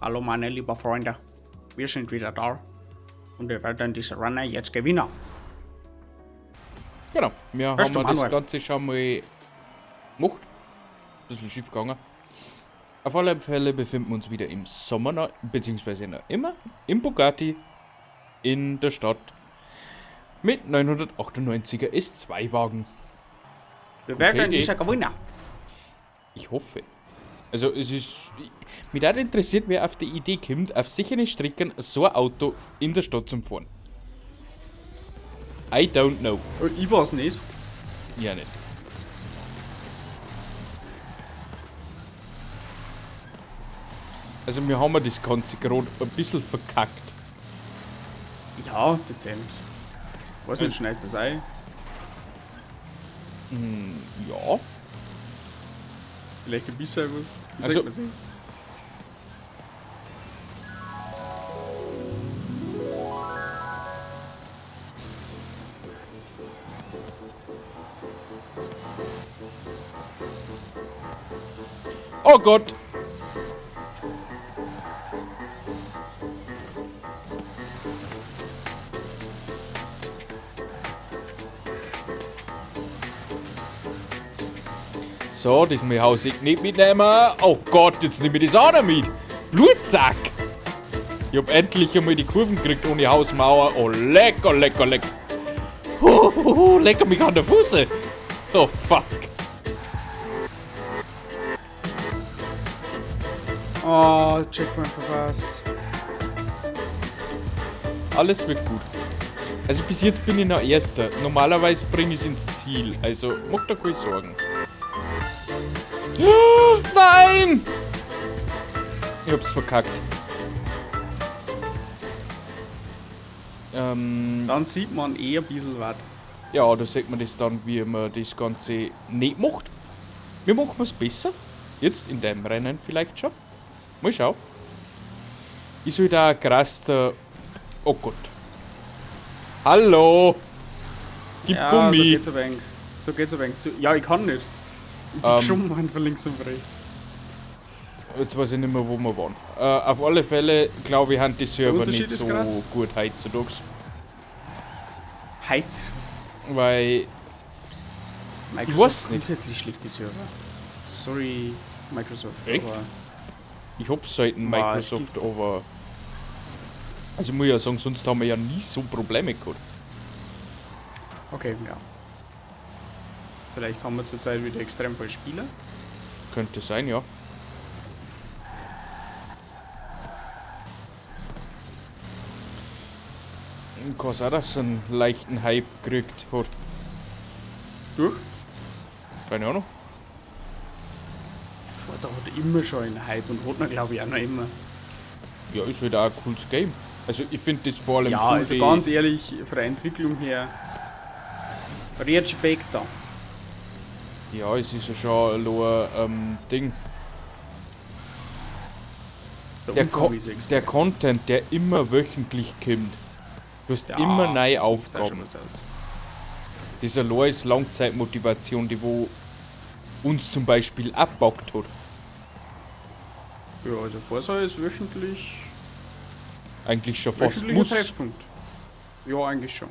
Hallo meine lieben Freunde, wir sind wieder da und wir werden diese Runner jetzt gewinnen. Genau, wir Hörst haben du, das Manuel? Ganze schon mal gemacht. Bisschen schief gegangen. Auf alle Fälle befinden wir uns wieder im Sommer, noch, beziehungsweise noch immer im Bugatti in der Stadt mit 998er S2-Wagen. Wir Gute werden Idee. diese gewinnen. Ich hoffe. Also es ist. Mich würde interessiert, wer auf die Idee kommt, auf sicheren Strecken so ein Auto in der Stadt zu fahren. I don't know. Ich weiß nicht. Ja, nicht. Also wir haben ja das Ganze gerade ein bisschen verkackt. Ja, dezent. Weiß nicht, schneidest das ein? Ja. Vielleicht ein bisschen was. Also- Sieht man sich. Oh Gott! So, das muss ich Haus ich nicht mitnehmen. Oh Gott, jetzt nehme ich das auch noch mit. Blutsack! Ich hab endlich einmal die Kurven gekriegt ohne Hausmauer. Oh, lecker, lecker, lecker. Huhuhu, lecker mich an der Fuße. Oh, fuck. Oh, Checkpoint verpasst. Alles wird gut. Also bis jetzt bin ich noch Erster. Normalerweise bringe ich es ins Ziel. Also mach dir keine Sorgen. Nein! Ich hab's verkackt. Dann sieht man eh ein bisschen was. Ja, da sieht man das dann, wie man das Ganze nicht macht. Wir machen es besser. Jetzt in deinem Rennen vielleicht schon. Mal schauen. Ich soll da krass der. Oh Gott. Hallo! Gib Ja, Gummi! Da geht's ein wenig. Da geht's ein wenig zu. Ja, ich kann nicht. Ich bin schon mal von links und rechts. Jetzt weiß ich nicht mehr, wo wir waren. Auf alle Fälle, glaube ich, haben die Server Unterschied nicht ist so krass. gut heutzutage. Heiz. Weil, Microsoft weiß nicht. grundsätzlich schlechte Server. Sorry, Microsoft. Echt? Aber ich hab's selten Ma, es Microsoft, gibt- aber. Also muss ich ja sagen, sonst haben wir ja nie so Probleme gehabt. okay, ja. Vielleicht haben wir zurzeit wieder extrem viele Spieler. Könnte sein, ja. Kann sein, dass es einen leichten Hype gekriegt hat. Durch? Keine Ahnung. Forza hat immer schon einen Hype und hat noch, glaube ich, auch noch immer. Ja, ist halt auch ein cooles Game. Also ich finde das vor allem Ja, cool, also die- ganz ehrlich, von der Entwicklung her. Respekt da. Ja, es ist ja schon ein Ding. Der Der, Umfang Co ist extrem. der Content, der immer wöchentlich kommt. Du hast Ja, immer neue das macht auch schon Aufgaben. was aus. Das allein ist Langzeitmotivation, die wo uns zum Beispiel abbockt hat. Ja, also Forza ist wöchentlich, Eigentlich schon fast wöchentlicher muss. Treffpunkt. Ja, eigentlich schon.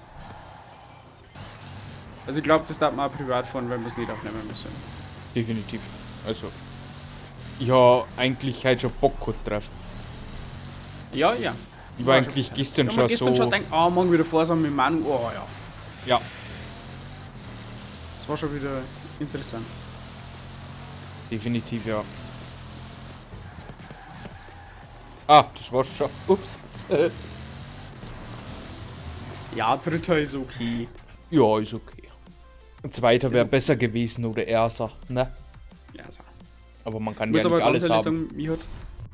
Also ich glaube, das darf man auch privat fahren, wenn wir es nicht aufnehmen müssen. Definitiv. Also, ich habe eigentlich heute schon Bock gehabt drauf. Ja, ja. Ich war eigentlich gestern Ja, schon man gestern so. schon gedacht, ah, morgen wieder Forza mit Manu, oh ja. Ja, Das war schon wieder interessant. definitiv, ja. Ah, das war's schon. Ups. Ja, dritter ist okay. Ja, ist okay. Ein zweiter wäre okay. besser gewesen oder erster, ne? Ja, so. Aber man kann Ich muss ja aber nicht ganz alles ehrlich haben. sagen, mich hat,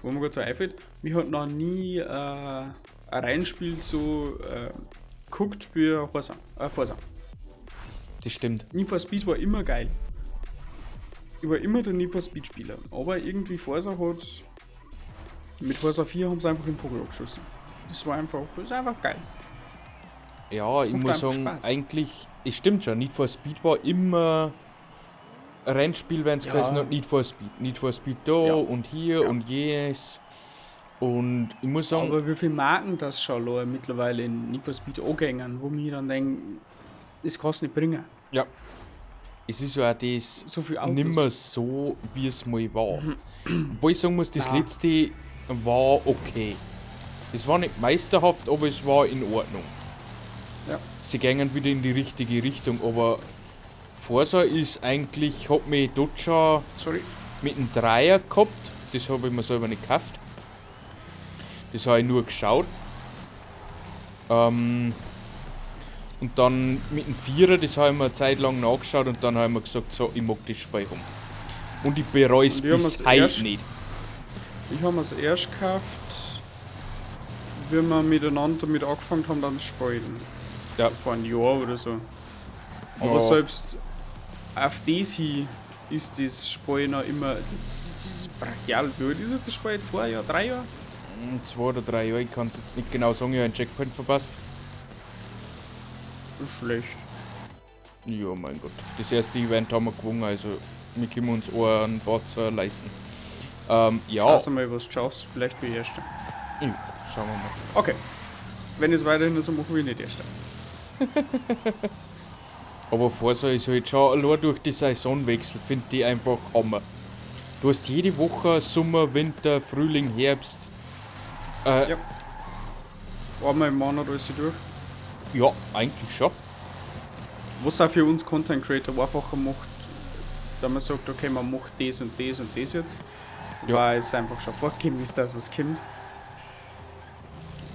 wo mir gerade so einfällt, mich hat noch nie ein Rennspiel so geguckt wie Forza. Forza. Das stimmt. Need for Speed war immer geil. Ich war immer der Need for Speed Spieler. Aber irgendwie Forza hat. Mit Forza 4 haben sie einfach den Vogel abgeschossen. Das war einfach, das ist einfach geil. Ja, ich Macht muss einfach sagen, Spaß. eigentlich, es stimmt schon, Need for Speed war immer Rennspiel, wenn es Ja. geheißen hat, Need for Speed. Need for Speed da Ja. und hier Ja. und jenes. Und ich muss sagen, Aber wie viele Marken das schon allein mittlerweile in Need for Speed angängen, wo mir dann denken, das kannst du nicht bringen. Ja, es ist ja auch das So viele Autos. nimmer so, wie es mal war. Obwohl ich sagen muss, das Na. letzte war okay. Es war nicht meisterhaft, aber es war in Ordnung. Ja. Sie gingen wieder in die richtige Richtung, aber Forza ist eigentlich, hat mich dort schon Sorry. mit einem Dreier gehabt. Das habe ich mir selber nicht gekauft. Das habe ich nur geschaut. Und dann mit dem Vierer, das habe ich mir eine Zeit lang nachgeschaut und dann habe ich mir gesagt, so, ich mag das Spiel haben. Und ich bereue es Und ich hab bis mir's heute erst- nicht. Ich habe mir's erst gekauft, wie wir miteinander damit angefangen haben, dann zu spielen. Ja. Vor einem Jahr oder so. Aber Ja. selbst auf das hin ist das Spiel noch immer. Das ist brachial. Wie alt ist jetzt das Spiel? 2 Jahre, 3 Jahre? 2 oder 3 Jahre, ich kann es jetzt nicht genau sagen, ich habe einen Checkpoint verpasst. Ist schlecht. Ja, mein Gott. Das erste Event haben wir gewonnen, also wir können uns auch einen Batzer leisten. Ja, Schaust du mal, was du schaffst. Vielleicht bin ich Erster. ja, schauen wir mal. Okay. Wenn ich es weiterhin so mache, bin ich nicht Erster. Aber Forza ist halt schon allein durch die Saisonwechsel, finde ich einfach Hammer. Du hast jede Woche Sommer, Winter, Frühling, Herbst. Ja. Einmal im Monat alles durch. Ja, eigentlich schon. Was auch für uns Content Creator einfacher macht, da man sagt, okay, man macht das und das und das jetzt. Ja. Weil es einfach schon vorgegeben ist, das was kommt.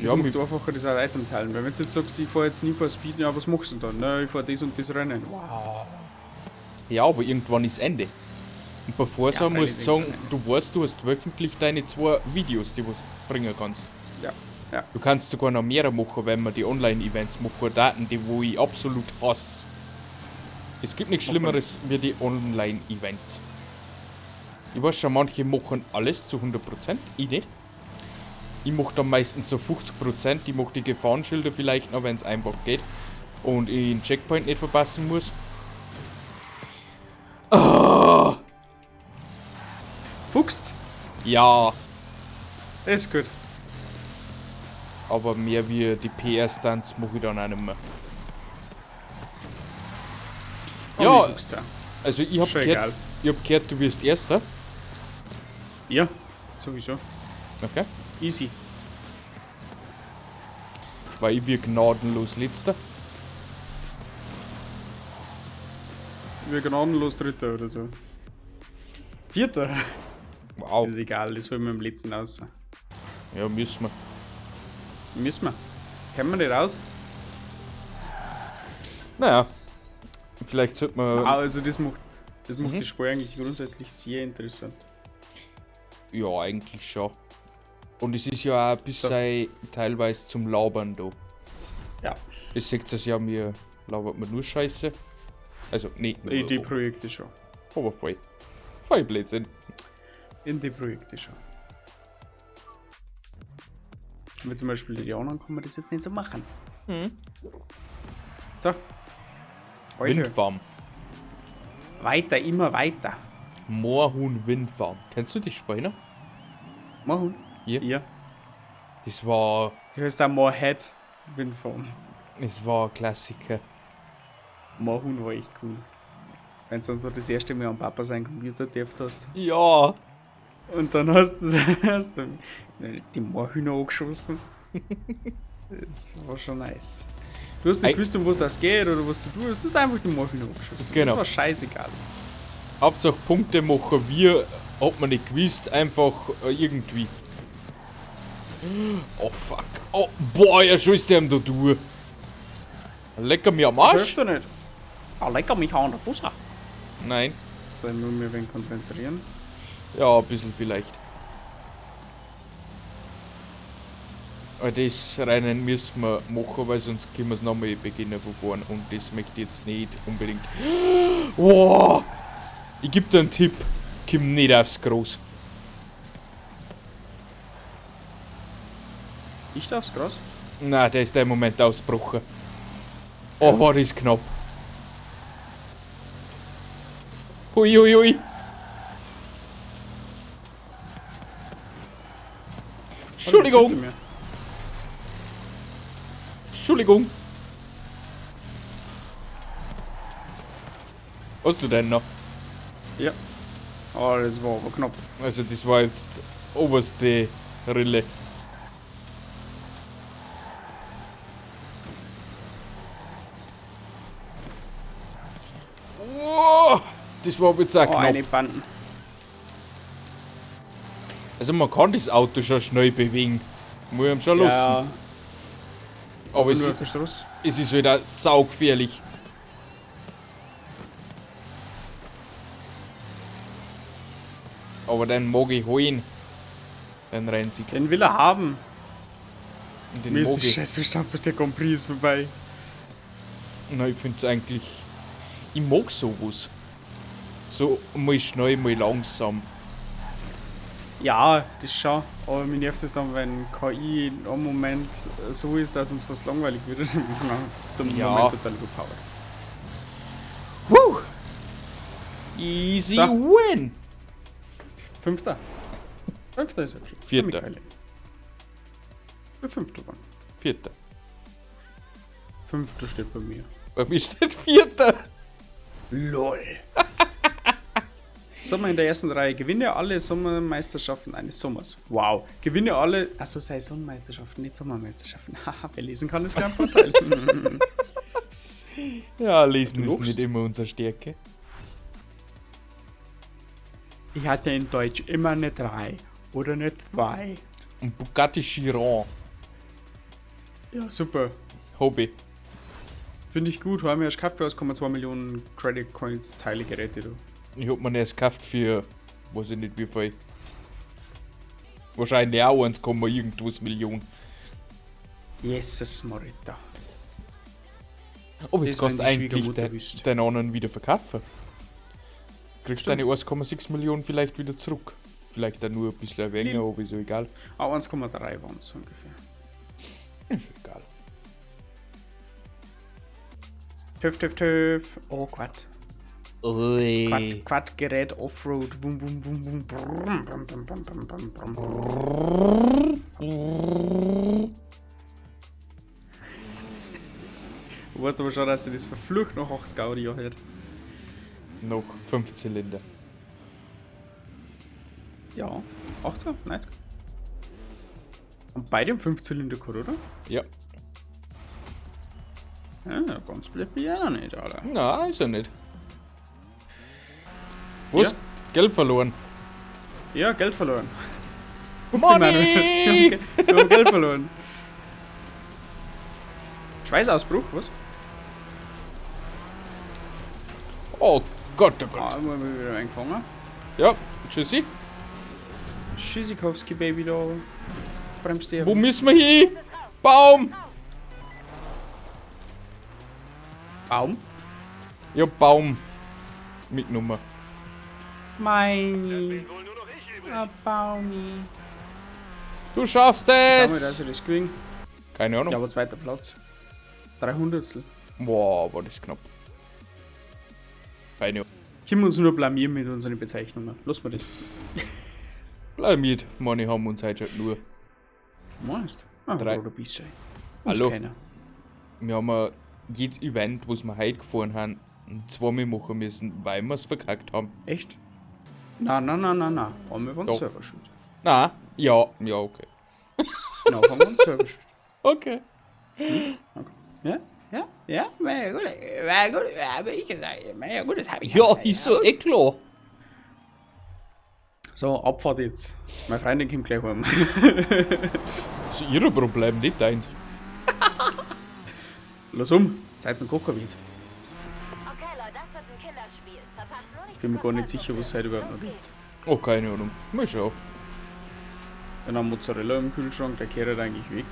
Das Ja, macht es mi- einfacher, das auch Leute zum Teilen. Weil wenn du jetzt sagst, ich fahre jetzt nie vor Speed, ja, was machst du denn dann? Na, ich fahre das und das Rennen. Wow. Ja, aber irgendwann ist Ende. Und bei Forza Ja, musst du freilich, sagen, irgendwann du weißt, du hast wöchentlich deine 2 Videos, die du bringen kannst. Ja, ja. Du kannst sogar noch mehr machen, wenn wir die Online-Events machen, Daten, die wo ich absolut hasse. Es gibt nichts Mach mal. Schlimmeres wie die Online-Events. Ich weiß schon, manche machen alles zu 100%, ich nicht. Ich mache dann meistens so 50%, ich mache die Gefahrenschilder vielleicht noch, wenn es einfach geht und ich einen Checkpoint nicht verpassen muss. Fuchst? Ja, Das ist gut. aber mehr wie die PR-Stunts mache ich dann auch nicht mehr. Oh, Ja, mir fuchst's auch. also ich hab Schon gehört, egal. ich hab gehört, du wirst Erster. Ja, sowieso. Okay. Easy. Weil ich wir gnadenlos Letzter. Wir gnadenlos Dritter oder so. Vierter. Wow. Ist egal, das holen wir im letzten aus. Ja, müssen wir. Müssen wir. Kommen wir nicht raus? Naja. Vielleicht sollte man. Also das macht das Spiel eigentlich grundsätzlich sehr interessant. Ja, eigentlich schon. Und es ist ja auch ein bisschen teilweise zum Labern da. Ja. Es seht es ja, mir labert man nur Scheiße. Also, nee, nur, In die Projekte schon. aber voll. Voll Blödsinn. In die Projekte schon. Wie zum Beispiel die anderen kann man das jetzt nicht so machen. So. Heute. Windfarm. Weiter, immer weiter. Moorhuhn Windfarm. Kennst du die Spiel noch? Moorhuhn? Ja. Ja. Das war. Die heißt auch Moorhead Windfarm. Es war ein Klassiker. Moorhuhn war echt cool. Wenn du dann so das erste Mal am Papa seinen Computer dürft hast. Ja. Und dann hast du die Moorhühner angeschossen. Das war schon nice. Du hast nicht gewusst, um was das geht oder was du tust. Du hast einfach die Moorhühner angeschossen. Genau. Das war scheißegal. Hauptsache Punkte machen wir, hat man nicht gewusst, einfach irgendwie. Oh fuck. Oh, boah, er schießt dem da durch. Lecker mir am Arsch. Hörst du nicht? Ah, lecker mich an der Fuß. Nein. So, ich muss mich ein wenig konzentrieren. Ja, ein bisschen vielleicht. Aber das Rennen müssen wir machen, weil sonst können wir es nochmal beginnen von vorn. Und das möchte ich jetzt nicht unbedingt. Wow! Ich geb dir einen Tipp. Komm nicht aufs Groß. Ich darf's krass. Na, der ist der Moment ausgebrochen. Oh, war das knapp. Hui, hui, hui. Entschuldigung! Entschuldigung! Hast du denn noch? Ja. Oh, das war aber knapp. Also das war jetzt oberste Rille. Oh, das war aber jetzt auch Oh, knapp. eine Banden. Also man kann das Auto schon schnell bewegen. Muss ich ihm schon lassen. Ja, aber nur es, auf der Straße. es ist wieder saugefährlich. Aber den mag ich holen. Den Rennsieg. Den will er haben. Und den Mir ist mag das ich. scheiße Stammzeug, der Grand Prix ist vorbei. Na, ich find's eigentlich. Ich mag sowas. So mal schnell, mal langsam. Ja, das schon. Aber mir nervt es dann, wenn KI in einem Moment so ist, dass uns was langweilig wird. Und dann Ja. Moment total überpowered. Woo! Easy So. win! Fünfter. Fünfter ist okay. Vierter. Michael. Fünfter war. Vierter. Fünfter steht bei mir. Bei mir steht Vierter. LOL. Sommer in der ersten Reihe. Gewinne alle Sommermeisterschaften eines Sommers. Wow. Gewinne alle. Achso, Saisonmeisterschaften, nicht Sommermeisterschaften. Haha, wer lesen kann, ist kein Vorteil. Ja, lesen Du ist lachst. nicht immer unsere Stärke. Ich hatte in Deutsch immer eine 3 oder eine 2. Und Bugatti Chiron. Ja, super. Hobby. Finde ich gut. Haben wir erst gehabt für 1,2 Millionen Credit Coins Teile Geräte, du. Ich hab mir erst gekauft für, weiß ich nicht wie viel. Wahrscheinlich auch 1, irgendwas Millionen. Jesus, Morita. Aber jetzt Das, kannst du wenn die eigentlich Schwiegermutter den, wüsste. den anderen wieder verkaufen. Kriegst Stimmt. deine 1,6 Millionen vielleicht wieder zurück. Vielleicht auch nur ein bisschen weniger, aber ist ja egal. Ah, 1,3 waren es ungefähr. Ist egal. Töff, töff, töff. Oh Gott. Ui. Quad, Quad-Gerät Offroad. Wum, wum, wum, wum. Brumm, brumm, brumm, brumm, brumm, brumm, brumm. Du weißt aber schon, dass du das verflucht noch 80 Audi hat. Noch 5 Zylinder. Ja, 80er, 90er. Und beide haben 5 Zylinder gehabt, oder? Ja. Ja, ganz blöd bin ich auch noch nicht, Alter. Na, ist er nicht. Was? Ja. Geld verloren. Ja, Geld verloren. Money! Wir haben Geld verloren. Schweißausbruch, was? Oh Gott, oh Gott. Ah, haben wir wieder eingefangen. Ja, tschüssi. Schisikowski, Baby da. Bremst dir. Wo müssen wir hin? Baum! Baum? Ja, Baum. Mitgenommen. Mein. Ah, Baumi. Du schaffst Schau mal, es! dass ich das kriegen. Keine Ahnung. Ja, aber zweiter Platz. 300. Boah, war das knapp. Keine Ahnung. Können wir uns nur blamieren mit unseren Bezeichnungen. Lass mal das. Blamiert. Meine haben uns heute schon nur. Meinst? Ah, Drei. oder bist du? Uns Hallo. keiner. Wir haben ja jedes Event, was wir heute gefahren haben, zweimal machen müssen, weil wir es verkackt haben. Echt? Na, na, na, na, na. Einmal waren Doch. selber schuld. Na, ja, ja, okay. Na, haben wir uns selber schuld. Okay. Ja? Ja? Ja? War ja gut, war gut, habe ich gesagt. War ja gut, das habe ich Ja, ist so eh klar. So, Abfahrt jetzt. Meine Freundin kommt gleich heim. Das ist ihr Problem, nicht deins. Lass um. Zeit mit Kochen jetzt. Okay, Leute, das wird ein Kinderspiel. Verpasst nur nicht Bin mir die gar nicht sicher, was es heute überhaupt noch Los gibt. geht's. Oh, keine Ahnung. Mal schauen. Dann haben Mozzarella im Kühlschrank, der kehrt eigentlich weg.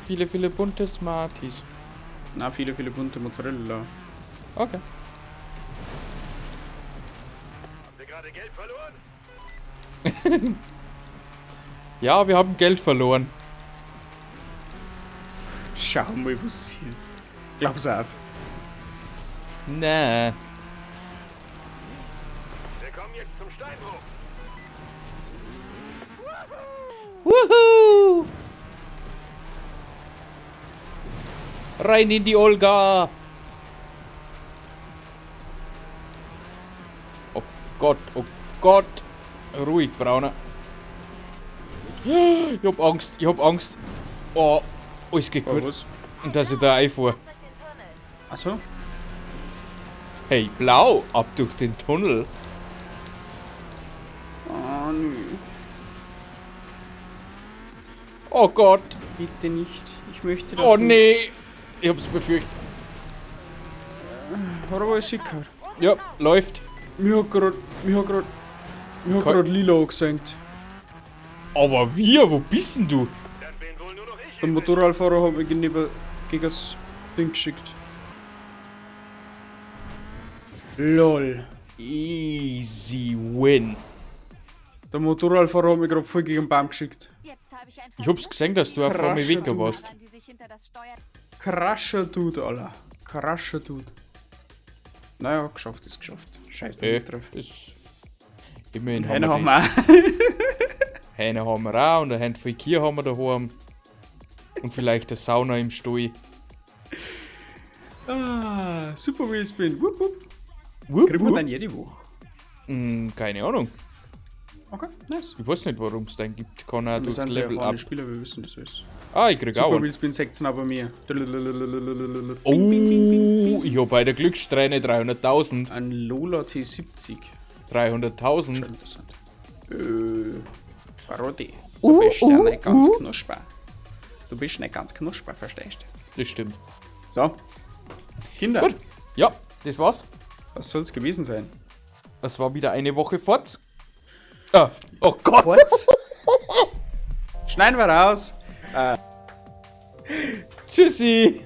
Viele, viele bunte Smarties. Na, viele, viele bunte Mozzarella. Okay. Haben wir gerade Geld verloren? Ja, wir haben Geld verloren. Schau mal, was ist. Glaub's auf. Nee. Wir kommen jetzt zum Steinbruch. Wuhu! Rein in die Olga! Oh Gott, oh Gott! Ruhig, Brauner. Ich hab Angst, ich hab Angst. Oh, alles geht Oh, gut. was? Und dass ich da einfahre. Durch den Tunnel. Achso. Hey, blau, ab durch den Tunnel. Oh, nö. Oh Gott. Bitte nicht. Ich möchte das Oh nicht. nee. Ich hab's befürchtet. Hat aber alles sicher. Ja, läuft. Mir hat grad, mir hat grad, mir hat grad lila angesenkt. Aber wir, wo bist denn du? Dann bin wohl nur noch ich Der übrig. Motorradfahrer hat mich gegenüber gegen das Ding geschickt. LOL. Easy win. Der Motorradfahrer hat mich grad voll gegen den Baum geschickt. Jetzt habe ich ein Ich hab's gesehen, dass du auch vor mir Krascher weg Dude. warst. die sich hinter das Steuer Krascher Dude, Alter. Krascher Dude. Naja, geschafft ist geschafft. Scheiß drauf. Das immerhin Einer haben haben wir wir das. auch. Eine haben wir auch und eine Handvoll Kier haben wir daheim. Und vielleicht eine Sauna im Stall. Ah, Super Wheelspin. Wupp, wupp. Wupp, Kriegen wir wupp. dann jede Woche. Keine Ahnung. Okay, nice. Ich weiß nicht, warum es den gibt. Kann auch Wir durch sind sehr Level erfahrene up. Spieler, wir wissen das alles. Ah, ich krieg auch Super einen. Wheelspin 16 aber mehr. Oh, ich hab bei der Glückssträhne 300.000. Ein Lola T70. 300.000. Interessant. Parodi. Du bist ja nicht ganz knusper. Du bist nicht ganz knusper, verstehst du? Das stimmt. So. Kinder, Gut. Ja, das war's. was soll's gewesen sein? Das war wieder eine Woche fort. Ah, oh Gott. Kurz. Schneiden wir raus. Tschüssi.